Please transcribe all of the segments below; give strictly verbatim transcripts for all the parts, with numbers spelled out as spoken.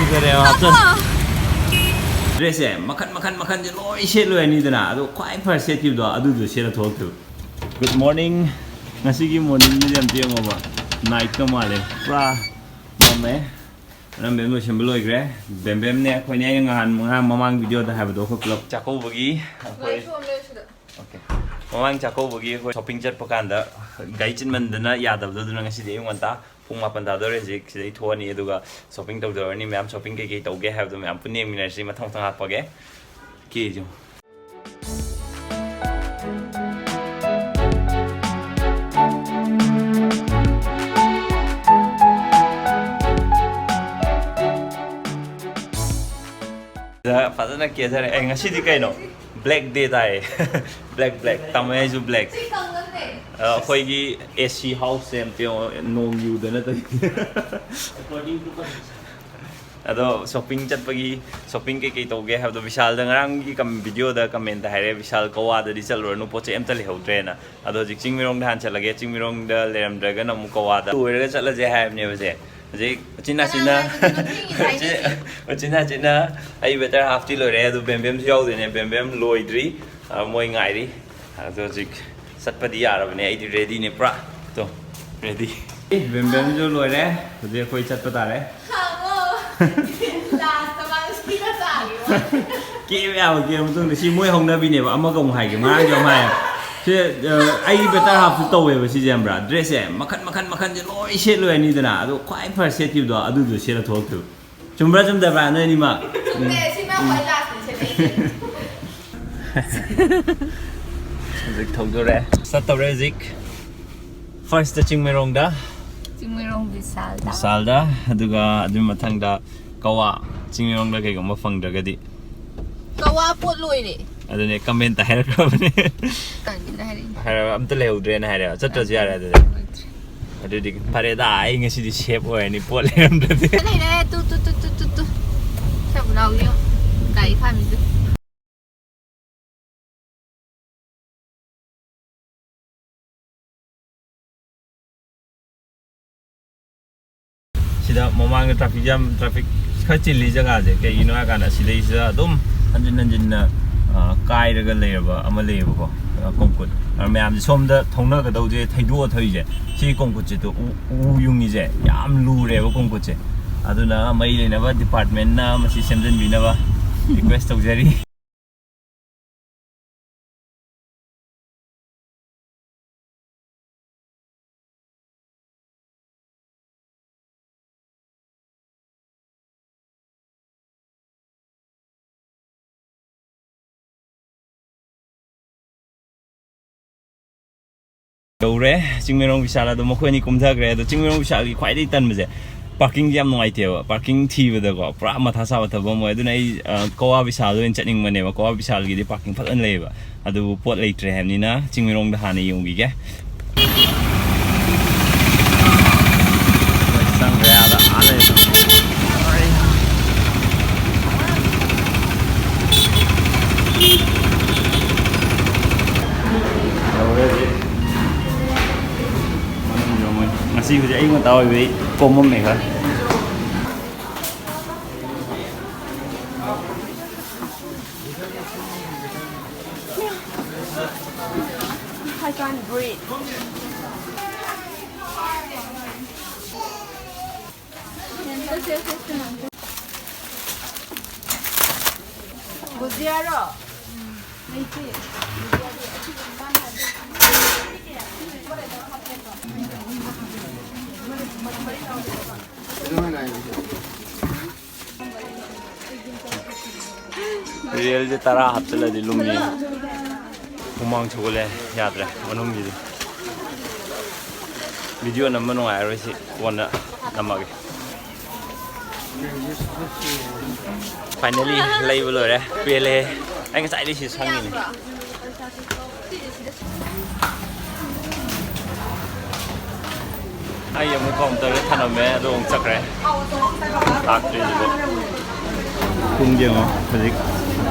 ꯐꯖꯔꯦꯕ, ꯍꯥꯞꯆꯜ꯫ ꯗ꯭ꯔꯦꯁꯁꯦ ꯃꯈꯟ ꯃꯈꯟ ꯃꯈꯟꯁꯦ ꯂꯣꯏ ꯁꯦꯠꯂꯣꯏꯔꯅꯤꯗꯅ, ꯑꯗꯣ ꯈ꯭ꯋꯥꯏ ꯐꯥꯔꯁ ꯁꯦꯠꯈꯤꯕꯗꯣ ꯑꯗꯨꯗꯣ ꯁꯦꯠꯂ ꯊꯣꯛꯂꯛꯇꯣꯏꯕ꯫ Good morning. ꯉꯁꯤꯒꯤ ꯃꯣꯔꯅꯤꯡꯁꯤꯗꯤ ꯑꯝꯇ ꯌꯦꯡꯉꯣꯕ, ꯅꯥꯏꯠꯀ ꯃꯥꯜꯂꯦ, ꯄꯨꯔꯥ ꯃꯝꯃꯦ꯫ ꯅꯪ ꯕꯦꯝ ꯂꯣꯏꯁꯤꯟꯕ ꯂꯣꯏꯈ꯭ꯔꯦ꯫ ꯕꯦꯝ ꯕꯦꯝꯅꯦ ꯑꯩꯈꯣꯏꯅꯦ, ꯑꯩꯅ ꯉꯍꯥꯟ, ꯉꯔꯥꯡ ꯃꯃꯥꯡ ꯚꯤꯗꯤꯑꯣꯗ ꯍꯥꯏꯕꯗꯣ, ꯑꯩꯈꯣꯏ ꯄꯨꯂꯞ ꯆꯥꯛꯀꯧꯕꯒꯤ ꯑꯩꯈꯣꯏ꯫ ꯂꯣꯏꯁꯨ ꯂꯣꯏꯁꯨꯗ꯫ ꯑꯣꯀꯦ꯫ ꯃꯃꯥꯡ ꯆꯥꯛꯀꯧꯕꯒꯤ ꯑꯩꯈꯣꯏ ꯁꯣꯄꯤꯡ ꯆꯠꯄ ꯀꯥꯟꯗ ꯒꯥꯔꯤ ꯆꯤꯟꯃꯟꯗꯅ ꯌꯥꯗꯕꯗꯣ, ꯑꯗꯨꯅ ꯉꯁꯤꯗꯤ ꯑꯌꯨꯛ ꯉꯟꯇꯥ ꯄꯨꯡ ꯃꯥꯄꯟ ꯇꯥꯗꯧꯔꯦ ꯍꯧꯖꯤꯛ ꯁꯤꯗꯩ ꯊꯣꯛꯑꯅꯤ, ꯑꯗꯨꯒ ꯁꯣꯄꯤꯡ ꯇꯧꯗꯧꯔꯅꯤ꯫ ꯃꯌꯥꯝ ꯁꯣꯄꯤꯡ ꯀꯩꯀꯩ ꯇꯧꯒꯦ ꯍꯥꯏꯕꯗꯣ ꯃꯌꯥꯝ ꯄꯨꯟꯅ ꯌꯦꯡꯃꯤꯟꯅꯔꯁꯤ꯫ ꯃꯊꯪ ꯃꯊꯪ ꯍꯥꯞꯄꯒꯦ꯫ ꯀꯦꯁꯨ꯫ ꯐꯖꯅ ꯀꯦꯊꯔꯦ꯫ ꯑꯦ, ꯉꯁꯤꯗꯤ ꯀꯩꯅꯣ? ꯕ꯭ꯂꯦꯛ ꯗꯦ ꯇꯥꯏꯌꯦ꯫ Black, black. ꯇꯥꯃꯣ ꯑꯩꯁꯨ ꯕ꯭ꯂꯦꯛ꯫ ꯑ, ꯑꯩꯈꯣꯏꯒꯤ ꯑꯦ ꯁꯤ ꯍꯥꯎꯁꯁꯦ ꯑꯝꯇ ꯌꯦꯡꯉꯣ, ꯅꯣꯡ ꯌꯨꯗꯅ ꯇꯧꯔꯤ꯫ ꯑꯗꯣ ꯁꯣꯄꯤꯡ ꯆꯠꯄꯒꯤ, ꯁꯣꯄꯤꯡ ꯀꯩꯀꯩ ꯇꯧꯒꯦ ꯍꯥꯏꯕꯗꯣ, ꯚꯤꯁꯥꯜꯗ ꯉꯔꯥꯡꯒꯤ ꯀꯝ-, ꯚꯤꯗꯤꯑꯣꯗ ꯀꯃꯦꯟꯇ ꯍꯥꯏꯔꯦ, "ꯚꯤꯁꯥꯜ ꯀꯋꯥꯗꯗꯤ ꯆꯠꯂꯨꯔꯅꯨ, ꯄꯣꯠ ꯆꯩ ꯑꯝꯇ ꯂꯩꯍꯧꯗ꯭ꯔꯦꯅ"꯫ ꯑꯗꯣ ꯍꯧꯖꯤꯛ ꯆꯤꯡꯃꯤꯔꯣꯡꯗ ꯍꯥꯟꯅ ꯆꯠꯂꯒꯦ, ꯆꯤꯡꯃꯤꯔꯣꯡꯗ ꯂꯩꯔꯝꯗ꯭ꯔꯒꯅ ꯑꯃꯨꯛ ꯀꯋꯥꯗ꯫ ꯂꯣꯏꯔꯒ ꯆꯠꯂꯁꯦ ꯍꯥꯏꯕꯅꯦꯕꯁꯦ꯫ ꯍꯧꯖꯤꯛ ꯎꯆꯤꯟ ꯅꯥꯆꯤꯟꯅ, ꯀꯅꯥ ꯀꯅꯥ ꯆꯠꯇꯣꯏꯅꯣ? ꯊꯦꯡꯉꯤ ꯍꯥꯏꯅꯩꯁꯦ꯫ ꯎꯆꯤꯟ ꯅꯥꯆꯤꯟꯅ ꯑꯩ ꯕꯦꯇꯔ ꯍꯥꯐꯇꯤ ꯂꯣꯏꯔꯦ, ꯑꯗꯨ ꯕꯦꯝꯕꯦꯝꯁꯨ ꯌꯥꯎꯗꯣꯏꯅꯦ꯫ ꯕꯦꯝꯕꯦꯝ ꯂꯣꯏꯗ꯭ꯔꯤ, ꯑ, ꯃꯣꯏ ꯉꯥꯏꯔꯤ꯫ ꯑꯗꯣ ꯍꯧꯖꯤꯛ ꯆꯠꯄꯗꯤ ꯌꯥꯔꯕꯅꯦ, ꯑꯩꯗꯤ ꯔꯦꯗꯤꯅꯦ ꯄꯨꯔꯥ꯫ ꯇꯣ, ꯔꯦꯗꯤ꯫ ꯕꯦꯝꯕꯦꯝꯁꯨ ꯂꯣꯏꯔꯦ, ꯍꯧꯖꯤꯛ ꯑꯩꯈꯣꯏ ꯆꯠꯄ ꯇꯥꯔꯦ꯫ ꯍꯥꯡꯉꯣ꯫ ꯂꯥꯁꯇ ꯃꯥꯅ ꯁꯤꯒ ꯆꯥꯈꯤꯕ ꯋꯥꯅꯤ꯫ ꯀꯦꯕ ꯌꯥꯕ ꯀꯦꯕ ꯃꯇꯨꯡꯗ ꯁꯤ ꯃꯣꯏ ꯍꯧꯅꯕꯤꯅꯦꯕ, ꯑꯃꯒ ꯑꯃꯨꯛ ꯍꯥꯏꯒꯦ, ꯉꯔꯥꯡꯁꯨ ꯑꯃ ꯍꯥꯏꯌꯦ꯫ ꯁꯤ, ꯑ, ꯑꯩꯒꯤ ꯕꯦꯇꯔ ꯍꯥꯐꯁꯨ ꯇꯧꯋꯦꯕ ꯁꯤꯁꯦ, ꯈꯪꯕ꯭ꯔꯥ? ꯗ꯭ꯔꯦꯁꯁꯦ ꯃꯈꯟ ꯃꯈꯟ ꯃꯈꯟꯁꯦ ꯂꯣꯏ ꯁꯦꯠꯂꯣꯏꯔꯅꯤꯗꯅ, ꯑꯗꯣ ꯈ꯭ꯋꯥꯏ ꯐꯥꯔꯁ ꯁꯦꯠꯈꯤꯕꯗꯣ ꯑꯗꯨꯗꯣ ꯁꯦꯠꯂ ꯊꯣꯛꯂꯛꯇꯣꯏꯕ꯫ ꯆꯨꯝꯕ꯭ꯔꯥ ꯆꯨꯝꯗꯕ꯭ꯔꯥ ꯅꯣꯏ ꯑꯅꯤꯃꯛ? ꯆꯨꯝꯃꯦ, ꯁꯤ ꯃꯥ ꯈ꯭ꯋꯥꯏ ꯂꯥꯁꯅꯦ ꯁꯦꯠꯂꯛꯏꯁꯦ꯫ ꯍꯧꯖꯤꯛ ꯊꯧꯗꯣꯔꯦ꯫ ꯆꯠꯇꯧꯔꯦ ꯍꯧꯖꯤꯛ꯫ ꯐꯥꯔꯁꯇ ꯆꯤꯡꯃꯩꯔꯣꯡꯗ꯫ ꯆꯤꯡꯃꯩꯔꯣꯡ ꯕꯤꯁꯥꯜꯗ꯫ ꯕꯤꯁꯥꯜꯗ, ꯑꯗꯨꯒ ꯑꯗꯨꯒꯤ ꯃꯊꯪꯗ ꯀꯋꯥ꯫ ꯆꯤꯡꯃꯩꯔꯣꯡꯗ ꯀꯩꯒꯨꯝꯕ ꯐꯪꯗ꯭ꯔꯒꯗꯤ꯫ ꯀꯋꯥ ꯄꯣꯠ ꯂꯣꯏꯔꯦ꯫ ꯑꯗꯨꯅꯦ, ꯀꯃꯦꯟꯇ ꯍꯥꯏꯔꯛꯈ꯭ꯔꯕꯅꯦ꯫ ꯀꯔꯤꯅꯣ ꯍꯥꯏꯔꯛꯏꯅꯦ? ꯍꯥꯏꯔ-, ꯑꯝꯇ ꯂꯩꯍꯧꯗ꯭ꯔꯦꯅ ꯍꯥꯏꯔꯦꯕ꯫ ꯆꯠꯇ꯭ꯔꯁꯨ ꯌꯥꯔꯦ ꯑꯗꯨꯗꯤ꯫ ꯂꯣꯏꯗ꯭ꯔꯦ꯫ ꯑꯗꯨꯗꯤ ꯐꯔꯦꯗ, ꯑꯩ ꯉꯁꯤꯗꯤ ꯁꯦꯞ ꯑꯣꯏꯔꯅꯤ ꯄꯣꯠ ꯂꯩꯔꯝꯗ꯭ꯔꯗꯤ꯫ ꯂꯩꯔꯦ, ꯇꯨ, ꯇꯨ, ꯇꯨ꯫ ꯁꯦꯕꯨꯅꯥꯎꯒꯤ ꯒꯥꯔꯤ ꯈꯥꯝꯃꯤꯗꯨ꯫ ꯁꯤꯗ ꯃꯃꯥꯡꯗ ꯇ꯭ꯔꯥꯐꯤꯛ ꯖꯥꯝ, ꯇ꯭ꯔꯥꯐꯤꯛ ꯈꯔ ꯆꯤꯜꯂꯤ ꯖꯒꯥꯁꯦ꯫ ꯀꯩꯒꯤꯅꯣ ꯍꯥꯏ ꯀꯥꯟꯗ ꯁꯤꯗꯩꯁꯤꯗ ꯑꯗꯨꯝ ꯍꯟꯖꯤꯟ ꯍꯟꯖꯤꯟꯅ, ꯑ, ꯀꯥꯏꯔꯒ ꯂꯩꯔꯕ ꯑꯃ ꯂꯩꯌꯦꯕꯀꯣ, ꯑ, ꯀꯣꯡꯀꯨꯠ꯫ ꯑ, ꯃꯌꯥꯝꯁꯦ ꯁꯣꯝꯗ ꯊꯧꯅꯒꯗꯧꯁꯦ ꯊꯩꯗꯣꯛꯑ ꯊꯧꯔꯤꯁꯦ꯫ ꯁꯤ ꯀꯣꯡꯀꯨꯠꯁꯦ ꯇꯨ ꯎ, ꯎ ꯌꯨꯡꯉꯤꯁꯦ ꯌꯥꯝ ꯂꯨꯔꯦꯕ ꯀꯣꯡꯀꯨꯠꯁꯦ꯫ ꯑꯗꯨꯅ ꯃꯔꯤ ꯂꯩꯅꯕ departmentꯅ ꯃꯁꯤ ꯁꯦꯝꯖꯤꯟꯕꯤꯅꯕ request ꯇꯧꯖꯔꯤ꯫ ꯌꯧꯔꯦ ꯆꯤꯡꯃꯩꯔꯣꯡ ꯕꯤꯁꯥꯜ꯫ ꯑꯗꯣ ꯃꯈꯣꯏ ꯑꯅꯤ ꯀꯨꯝꯊꯈ꯭ꯔꯦ꯫ ꯑꯗꯣ ꯆꯤꯡꯃꯩꯔꯣꯡ ꯕꯤꯁꯥꯜꯒꯤ ꯈ꯭ꯋꯥꯏꯗꯒꯤ ꯇꯟꯕꯁꯦ parkingꯁꯦ ꯌꯥꯝ ꯅꯨꯡꯉꯥꯏꯇꯦꯕ꯫ Parking ꯊꯤꯕꯗꯀꯣ ꯄꯨꯔꯥ ꯃꯊꯥ ꯁꯥꯕ ꯊꯕꯛ ꯑꯃ ꯑꯣꯏ꯫ ꯑꯗꯨꯅ ꯑꯩ, ꯑ, ꯀꯋꯥ ꯕꯤꯁꯥꯜꯗ ꯑꯣꯏꯅ ꯆꯠꯅꯤꯡꯕꯅꯦꯕ꯫ ꯀꯋꯥ ꯕꯤꯁꯥꯜꯒꯤꯗꯤ parking ꯐꯖꯅ ꯂꯩꯌꯦꯕ꯫ ꯑꯗꯨꯕꯨ ꯄꯣꯠ ꯂꯩꯇ꯭ꯔꯦ ꯍꯥꯏꯕꯅꯤꯅ ꯆꯤꯡꯃꯩꯔꯣꯡꯗ ꯍꯥꯟꯅ ꯌꯦꯡꯉꯨꯈꯤꯒꯦ꯫ ꯆꯪꯈ꯭ꯔꯦ ꯑꯥꯗ, ꯑꯥ ꯂꯩꯔꯦ꯫ ꯌꯧꯔꯦ ꯍꯧꯖꯤꯛ꯫ ꯃꯅꯨꯡ ꯌꯧꯔꯝꯃꯦ꯫ ꯉꯁꯤ ꯍꯧꯖꯤꯛ ꯑꯌꯨꯛ ꯉꯟꯇꯥ ꯑꯣꯏꯕꯩ ꯀꯣꯝꯃꯝꯃꯦ ꯈꯔ꯫ I can't breathe. ꯕꯨꯖꯤꯌꯥꯔꯣ? ꯔꯤꯌꯦꯜꯁꯦ ꯇꯔꯥ ꯍꯥꯞꯆꯤꯜꯂꯗꯤ ꯂꯨꯝꯃꯤ꯫ ꯍꯨꯃꯥꯡ ꯁꯧꯒꯠꯂꯦ, ꯌꯥꯗ꯭ꯔꯦ ꯃꯅꯨꯡꯒꯤꯗꯤ꯫ ꯚꯤꯗꯤꯑꯣ ꯅꯝꯕ ꯅꯨꯡꯉꯥꯏꯔꯔꯣꯏ ꯁꯤ, ꯀꯣꯟꯅ ꯅꯝꯃꯒꯦ꯫ Finally ꯂꯩꯕ ꯂꯣꯏꯔꯦ, ꯄꯦꯜꯂꯦ꯫ ꯑꯩ ꯉꯁꯥꯏꯗꯩ ꯁꯤ ꯁꯪꯉꯤꯅꯦ꯫ ꯑꯩ ꯑꯃꯨꯛ counterꯗ ꯊꯅꯝꯃꯦ, ꯑꯗꯣ ꯑꯃꯨꯛ ꯆꯠꯈ꯭ꯔꯦ꯫ ꯂꯥꯛꯇ꯭ꯔꯤ ꯍꯧꯖꯤꯛꯐꯥꯎ꯫ ꯄꯨꯡ ꯌꯦꯡꯉꯣ ꯍꯧꯖꯤꯛ꯫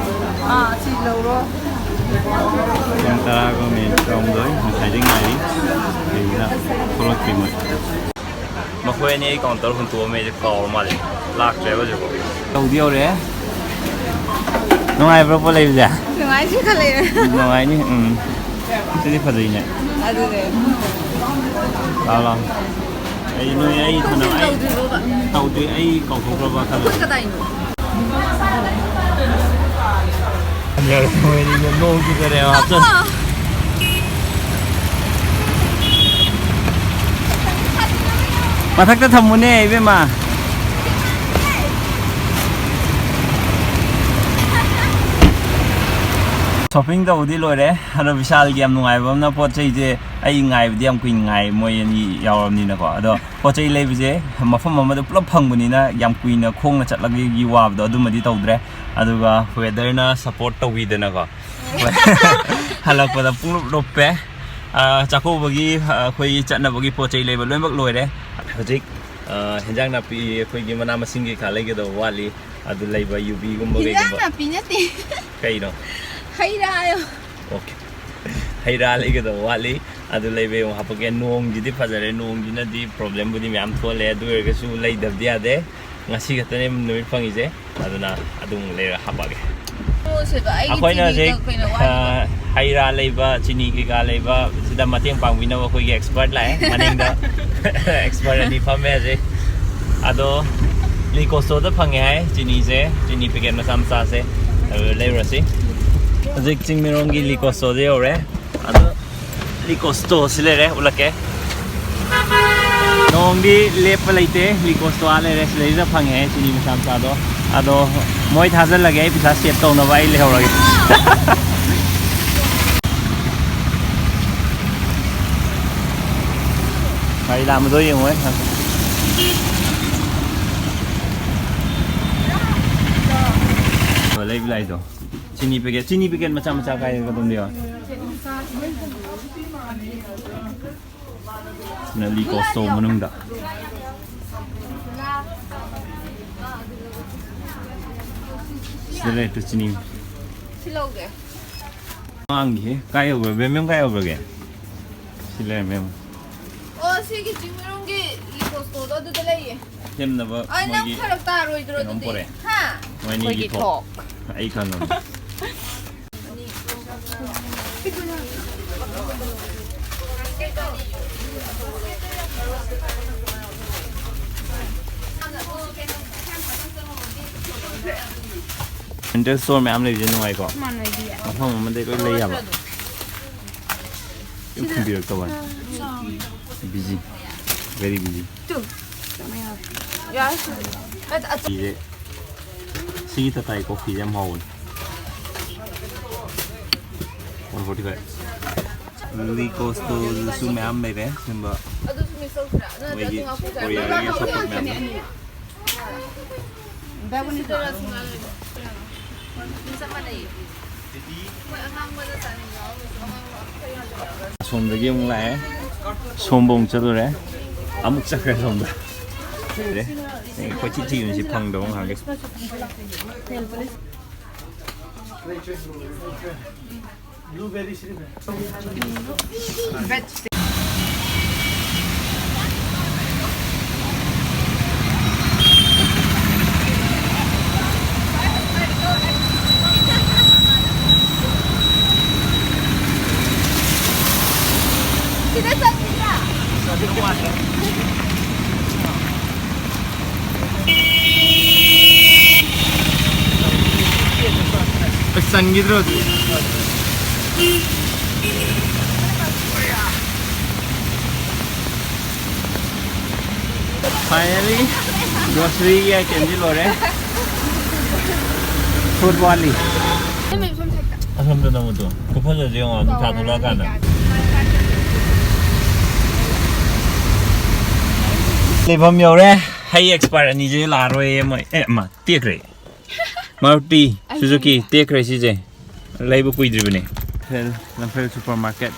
ꯑꯥ, ꯁꯤ ꯂꯧꯔꯣ꯫ ꯄꯨꯡ ꯇꯔꯥꯒ ꯃꯤꯅꯤꯠ ꯇꯔꯥꯍꯨꯝꯗꯣꯏ ꯉꯁꯥꯏꯗꯩ ꯉꯥꯏꯔꯤ꯫ ꯀꯩꯒꯤꯅꯣ ꯊꯣꯛꯂꯛꯇ꯭ꯔꯤ ꯃꯣꯏ꯫ ꯃꯈꯣꯏ ꯑꯅꯤ ꯑꯩ ꯀꯥꯎꯟꯇꯔ ꯍꯨꯟꯇꯣꯛꯑꯝꯃꯦ, ꯑꯩꯁꯦ ꯀꯥꯎꯔ ꯃꯥꯜꯂꯦ꯫ ꯂꯥꯛꯇ꯭ꯔꯦꯕ ꯍꯧꯖꯤꯛꯐꯥꯎ꯫ ꯌꯧꯗꯤ ꯌꯧꯔꯦ꯫ ꯅꯨꯡꯉꯥꯏꯕ꯭ꯔꯣ ꯄꯣꯠ ꯂꯩꯕꯁꯦ? ꯅꯨꯡꯉꯥꯏꯁꯤ ꯈꯜꯂꯦ꯫ ꯅꯨꯡꯉꯥꯏꯅꯤ꯫ ꯎꯝ꯫ ꯁꯤꯗꯤ ꯐꯖꯩꯅꯦ꯫ ꯑꯗꯨꯅꯦ꯫ ꯂꯥꯛꯑꯣ, ꯂꯥꯛꯑꯣ꯫ ꯑꯩ ꯅꯣꯏ ꯑꯩ ꯊꯅꯝ ꯑꯩ ꯇꯧꯗ꯭ꯔꯤꯕꯣꯕ? ꯇꯧꯗ꯭ꯔꯤ꯫ ꯑꯩ ꯀꯥꯎꯊꯣꯛꯈ꯭ꯔꯕ ꯈꯜꯂꯦ꯫ ꯑꯩꯈꯣꯏ ꯀꯗꯥꯏꯅꯣ? ꯅꯣꯡ ꯆꯨꯖꯔꯦ꯫ ꯍꯥꯞꯆꯟ꯫ ꯃꯊꯛꯇ ꯊꯝꯃꯨꯅꯦ ꯏꯕꯦꯝꯃ꯫ ꯁꯣꯄꯤꯡ ꯇꯧꯕꯗꯤ ꯂꯣꯏꯔꯦ꯫ ꯑꯗꯣ ꯕꯤꯁꯥꯜꯒꯤ ꯌꯥꯝ ꯅꯨꯡꯉꯥꯏꯕ ꯑꯃꯅ, ꯄꯣꯠ ꯆꯩꯁꯦ ꯑꯩ ꯉꯥꯏꯕꯗꯤ ꯌꯥꯝ ꯀꯨꯏꯅ ꯉꯥꯏ, ꯃꯣꯏ ꯑꯅꯤ ꯌꯥꯎꯔꯕꯅꯤꯅꯀꯣ꯫ ꯑꯗꯣ ꯄꯣꯠ ꯆꯩ ꯂꯩꯕꯁꯦ ꯃꯐꯝ ꯑꯃꯗ ꯄꯨꯂꯞ ꯐꯪꯕꯅꯤꯅ ꯌꯥꯝ ꯀꯨꯏꯅ ꯈꯣꯡꯅ ꯆꯠꯂꯒꯤ ꯋꯥꯕꯗꯣ ꯑꯗꯨꯃꯗꯤ ꯇꯧꯗ꯭ꯔꯦ꯫ ꯑꯗꯨꯒ ꯋꯦꯗꯔꯅ ꯁꯞꯄꯣꯔꯠ ꯇꯧꯕꯤꯗꯅꯀꯣ꯫ ꯍꯜꯂꯛꯄꯗ ꯄꯨꯡꯂꯨꯞ ꯂꯨꯞꯄꯦ꯫ ꯑꯥ, ꯆꯥꯛꯀꯧꯕꯒꯤ, ꯑꯥ, ꯑꯩꯈꯣꯏꯒꯤ ꯆꯠꯅꯕꯒꯤ ꯄꯣꯠ ꯆꯩ ꯂꯩꯕ ꯂꯣꯏꯅꯃꯛ ꯂꯣꯏꯔꯦ꯫ ꯍꯧꯖꯤꯛ, ꯑꯥ, ꯍꯦꯟꯖꯥꯡ ꯅꯥꯄꯤ, ꯑꯩꯈꯣꯏꯒꯤ ꯃꯅꯥ ꯃꯁꯤꯡ ꯀꯩꯀꯥ ꯂꯩꯒꯗꯕ ꯋꯥꯠꯂꯤ꯫ ꯑꯗꯨ ꯂꯩꯕ, ꯌꯨꯕꯤꯒꯨꯝꯕ ꯍꯤꯟꯖꯥꯡ ꯀꯩꯒꯨꯝꯕ꯫ ꯅꯥꯄꯤ ꯅꯠꯇꯦ꯫ ꯀꯩꯅꯣ? ꯍꯩ ꯔꯥ ꯍꯥꯏꯌꯣ꯫ ꯑꯣꯀꯦ꯫ ꯍꯩ ꯔꯥ ꯂꯩꯒꯗꯕ ꯋꯥꯠꯂꯤ꯫ ꯑꯗꯨ ꯂꯩꯕ ꯑꯃꯨꯛ ꯍꯥꯄꯛꯀꯦ꯫ ꯅꯣꯡꯁꯤꯗꯤ ꯐꯖꯔꯦ꯫ ꯅꯣꯡꯁꯤꯅꯗꯤ ꯄ꯭ꯔꯣꯕ꯭ꯂꯦꯝꯕꯨꯗꯤ ꯃꯌꯥꯝ ꯊꯣꯛꯍꯜꯂꯦ꯫ ꯑꯗꯨ ꯑꯣꯏꯔꯒꯁꯨ ꯂꯩꯗꯕꯗꯤ ꯌꯥꯗꯦ꯫ ꯉꯁꯤ ꯈꯛꯇꯅꯦ ꯅꯨꯃꯤꯠ ꯐꯪꯉꯤꯁꯦ꯫ ꯑꯗꯨꯅ ꯑꯗꯨꯝ ꯂꯩꯔ ꯍꯥꯄꯛꯑꯒꯦ꯫ ꯃꯣꯁꯦꯕ, ꯑꯩꯒꯤ ꯑꯩꯈꯣꯏꯅ ꯆꯤꯅꯤꯗꯣ ꯍꯧꯖꯤꯛ, ꯀꯩꯅꯣ ꯋꯥꯠꯂꯤꯕ? ꯑ, ꯍꯩ ꯔꯥ ꯂꯩꯕ, ꯆꯤꯅꯤ ꯀꯩꯀꯥ ꯂꯩꯕ ꯁꯤꯗ ꯃꯇꯦꯡ ꯄꯥꯡꯕꯤꯅꯕ ꯑꯩꯈꯣꯏꯒꯤ ꯑꯦꯛꯁꯄꯔꯠ ꯂꯥꯛꯑꯦ ꯃꯅꯤꯡꯗ꯫ ꯑꯦꯛꯁꯄꯔꯠ ꯑꯅꯤ ꯐꯝꯃꯦ ꯍꯧꯖꯤꯛ꯫ ꯑꯗꯣ ꯂꯤꯀꯣ ꯁ꯭ꯇꯣꯔꯗ ꯐꯪꯉꯦ ꯍꯥꯏ ꯆꯤꯅꯤꯁꯦ, ꯆꯤꯅꯤ ꯄꯦꯀꯦꯠ ꯃꯆꯥ ꯃꯆꯥꯁꯦ꯫ ꯑꯗꯨ ꯂꯩꯔꯨꯔꯁꯤ꯫ ꯍꯧꯖꯤꯛ ꯆꯤꯡꯃꯩꯔꯣꯡꯒꯤ ꯂꯤꯀꯣ ꯁ꯭ꯇꯣꯔꯗ ꯌꯧꯔꯦ꯫ ꯑꯗꯣ ꯂꯤꯀꯣ ꯁ꯭ꯇꯣꯔꯁꯤ ꯂꯩꯔꯦ, ꯎꯠꯂꯛꯀꯦ꯫ ꯅꯣꯡꯗꯤ ꯂꯦꯞꯄ ꯂꯩꯇꯦ꯫ ꯂꯤꯀꯣ ꯁ꯭ꯇꯣꯔ ꯂꯩꯔꯦ, ꯁꯤꯗꯩꯁꯤꯗ ꯐꯪꯉꯦ ꯆꯤꯅꯤ ꯃꯆꯥ ꯃꯆꯥꯗꯣ꯫ ꯑꯗꯣ ꯃꯣꯏ ꯊꯥꯖꯤꯜꯂꯒꯦ, ꯑꯩ ꯄꯩꯁꯥ ꯁꯦꯞ ꯇꯧꯅꯕ ꯑꯩ ꯂꯩꯍꯧꯔꯒꯦ꯫ ꯒꯥꯔꯤ ꯂꯥꯛꯑꯝꯕꯗꯣ ꯌꯦꯡꯉꯣꯍꯦ꯫ ꯂꯩꯕ ꯂꯥꯛꯏꯗꯣ꯫ ꯆꯤꯅꯤ ꯄꯦꯀꯦꯠ, ꯆꯤꯅꯤ ꯄꯦꯀꯦꯠ ꯃꯆꯥ ꯃꯆꯥ ꯀꯥꯏꯗꯒ ꯑꯗꯨꯝ ꯌꯥꯎꯋꯦ꯫ ꯁꯤꯅ ꯂꯤꯀꯣ ꯁ꯭ꯇꯣꯔ ꯃꯅꯨꯡꯗ꯫ ꯁꯤꯗ ꯂꯩꯔꯦ ꯆꯤꯅꯤ꯫ ꯁꯤ ꯂꯧꯒꯦ꯫ ꯃꯥꯡꯈꯤ꯫ ꯀꯥꯏ ꯌꯧꯈ꯭ꯔꯒꯦ? ꯕꯦꯝꯕꯦꯝ ꯀꯥꯏ ꯌꯧꯈ꯭ꯔꯒꯦ? ꯁꯤ ꯂꯩꯔꯦ, ꯕꯦꯝꯕꯦꯝ꯫ ꯑꯣ, ꯁꯤꯒꯤ ꯆꯤꯡꯃꯩꯔꯣꯡꯒꯤ ꯂꯤꯀꯣ ꯁ꯭ꯇꯣꯔ ꯑꯗꯨꯗ ꯂꯩꯌꯦ꯫ ꯁꯦꯝꯅꯕ ꯑꯩ ꯅꯪ ꯃꯣꯏꯒꯤ ꯐꯔꯛ ꯇꯥꯔꯣꯏꯗ꯭ꯔꯣ ꯀꯩꯅꯣꯝ ꯑꯗꯨꯗꯤ? ꯄꯣꯔꯛꯑꯦ꯫ ꯍꯥ? ꯃꯣꯏ ꯑꯅꯤꯒꯤ ꯑꯩꯈꯣꯏꯒꯤ ꯊꯣꯛ꯫ ꯊꯣꯛ꯫ ꯑꯩ ꯈꯪꯉꯝꯅꯤ꯫ ꯁꯦꯟꯇ꯭ꯔꯦꯜ ꯁ꯭ꯇꯣꯔ ꯃꯌꯥꯝ ꯂꯩꯕꯁꯦ ꯅꯨꯡꯉꯥꯏꯀꯣ? ꯃꯥꯟꯅꯩꯗꯤ꯫ ꯃꯐꯝ ꯑꯃꯗꯩ ꯂꯣꯏ ꯂꯩ ꯌꯥꯕ꯫ ꯁꯤꯗ ꯈꯨꯝꯕꯤꯔꯛꯇꯕ ꯋꯥꯅꯤ꯫ ꯕꯤꯖꯤ꯫ Very busy. ꯇꯨ꯫ ꯌꯥꯔꯦ꯫ ꯐꯤꯁꯦ ꯁꯤꯒꯤ ꯇꯇꯥꯏ ꯀꯣꯐꯤꯁꯦ ꯌꯥꯝ ꯍꯥꯎꯕꯅꯤ꯫ One forty five. ꯂꯤꯀꯣꯁꯇꯣꯗꯁꯨ ꯃꯌꯥꯝ ꯂꯩꯔꯦ ꯁꯤꯒꯨꯝꯕ꯫ ꯃꯣꯏꯒꯤ ꯀꯣꯔꯤꯌꯥꯒꯤ ꯑꯆꯥꯄꯣꯠ ꯃꯌꯥꯝ ꯂꯩ꯫ ꯑꯁꯣꯝꯗꯒꯤ ꯑꯃꯨꯛ ꯂꯥꯛꯑꯦ꯫ ꯁꯣꯝꯕ ꯑꯃꯨꯛ ꯆꯠꯂꯨꯔꯦ꯫ ꯑꯃꯨꯛ ꯆꯠꯈ꯭ꯔꯦ ꯁꯣꯝꯗ꯫ ꯑꯦ, ꯀꯣꯏꯊꯤ ꯊꯤꯕꯅꯤ ꯁꯤ ꯐꯪꯗꯕ ꯉꯥꯏꯍꯥꯛꯀꯤ꯫ ꯆꯟꯈꯤꯗ꯭ꯔꯣ ꯑꯗꯨ? Finally, grocery ꯒꯤ item ꯗꯤ ꯂꯣꯏꯔꯦ꯫ Fruit ꯋꯥꯠꯂꯤ꯫ ꯑꯁꯣꯝꯗ ꯅꯪ ꯑꯗꯨ ꯈꯨꯐꯖꯁꯦ ꯌꯦꯡꯉꯣ, ꯅꯨꯡꯁꯥ ꯊꯣꯛꯂꯛꯑꯀꯥꯟꯗ꯫ ꯂꯩꯐꯝ ꯌꯧꯔꯦ꯫ ꯍꯩ expire ꯑꯅꯤꯁꯦ ꯂꯥꯛꯑꯔꯣꯏꯌꯦ ꯃꯣꯏ꯫ ꯑꯦ, ꯑꯃ ꯇꯦꯛꯈ꯭ꯔꯦ꯫ Maruti Suzuki ꯇꯦꯛꯈ꯭ꯔꯦ ꯁꯤꯁꯦ꯫ ꯂꯩꯕ ꯀꯨꯏꯗ꯭ꯔꯤꯕꯅꯦ꯫ ꯂꯝꯐꯦꯜ, ꯂꯝꯐꯦꯜ supermarket꯫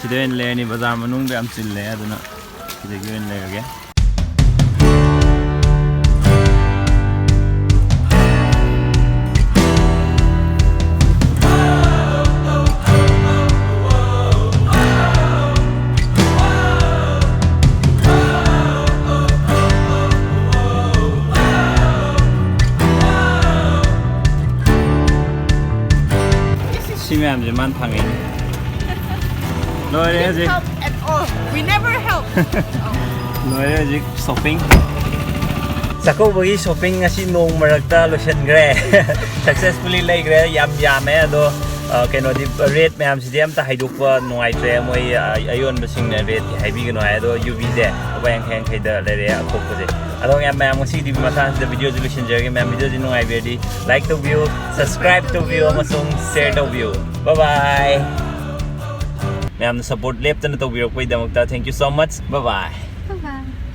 ꯁꯤꯗ ꯑꯣꯏꯅ ꯂꯩꯔꯅꯤ꯫ ꯕꯖꯥꯔ ꯃꯅꯨꯡꯗ ꯌꯥꯝ ꯆꯤꯜꯂꯦ, ꯑꯗꯨꯅ ꯁꯤꯗꯒꯤ ꯑꯣꯏꯅ ꯂꯩꯔꯒꯦ꯫ ꯁꯤ ꯃꯌꯥꯝꯁꯦ ꯃꯥꯅ ꯊꯥꯡꯉꯛꯏꯅꯤ꯫ ꯂꯣꯏꯔꯦ ꯍꯧꯖꯤꯛ꯫ Help at all. We never help. ꯂꯣꯏꯔꯦ ꯍꯧꯖꯤꯛ shopping꯫ ꯆꯥꯛꯀꯧꯕꯒꯤ shopping ꯉꯁꯤ ꯅꯣꯡ ꯃꯔꯛꯇ ꯂꯣꯏꯁꯤꯟꯈ꯭ꯔꯦ꯫ Successfully ꯂꯩꯈ꯭ꯔꯦ꯫ ꯌꯥꯝ ꯌꯥꯝꯃꯦ ꯑꯗꯣ꯫ ꯑ, ꯀꯩꯅꯣꯗꯤ, rate ꯃꯌꯥꯝꯁꯤꯗꯤ ꯑꯝꯇ ꯍꯥꯏꯗꯣꯛꯄ ꯅꯨꯡꯉꯥꯏꯇ꯭ꯔꯦ꯫ ꯃꯣꯏ, ꯑ, ꯑꯌꯣꯟꯕꯁꯤꯡꯅ rateꯇꯤ ꯍꯥꯏꯕꯤꯒꯅꯨ ꯍꯥꯏ꯫ ꯑꯗꯣ ꯌꯨꯕꯤꯁꯦ ꯂꯨꯄꯥ ꯌꯥꯡꯈꯩ ꯌꯥꯡꯈꯩꯗ ꯂꯩꯔꯦ ꯑꯈꯣꯛꯄꯁꯦ꯫ ꯑꯗꯣ ꯃꯌꯥꯝ, ꯃꯌꯥꯝ ꯉꯁꯤꯒꯤꯗꯤ ꯃꯇꯥꯡꯁꯤꯗ videoꯁꯤ ꯂꯣꯏꯁꯤꯟꯖꯔꯒꯦ꯫ ꯃꯌꯥꯝ videoꯁꯤ ꯅꯨꯡꯉꯥꯏꯕꯤꯔꯗꯤ like ꯇꯧꯕꯤꯌꯨ, subscribe ꯇꯧꯕꯤꯌꯨ ꯑꯃꯁꯨꯡ share ꯇꯧꯕꯤꯌꯨ꯫ Bye bye꯫ ꯃꯌꯥꯝꯅ support ꯂꯦꯞꯇꯅ ꯇꯧꯕꯤꯔꯛꯄꯒꯤꯗꯃꯛꯇ thank you so much. Bye bye꯫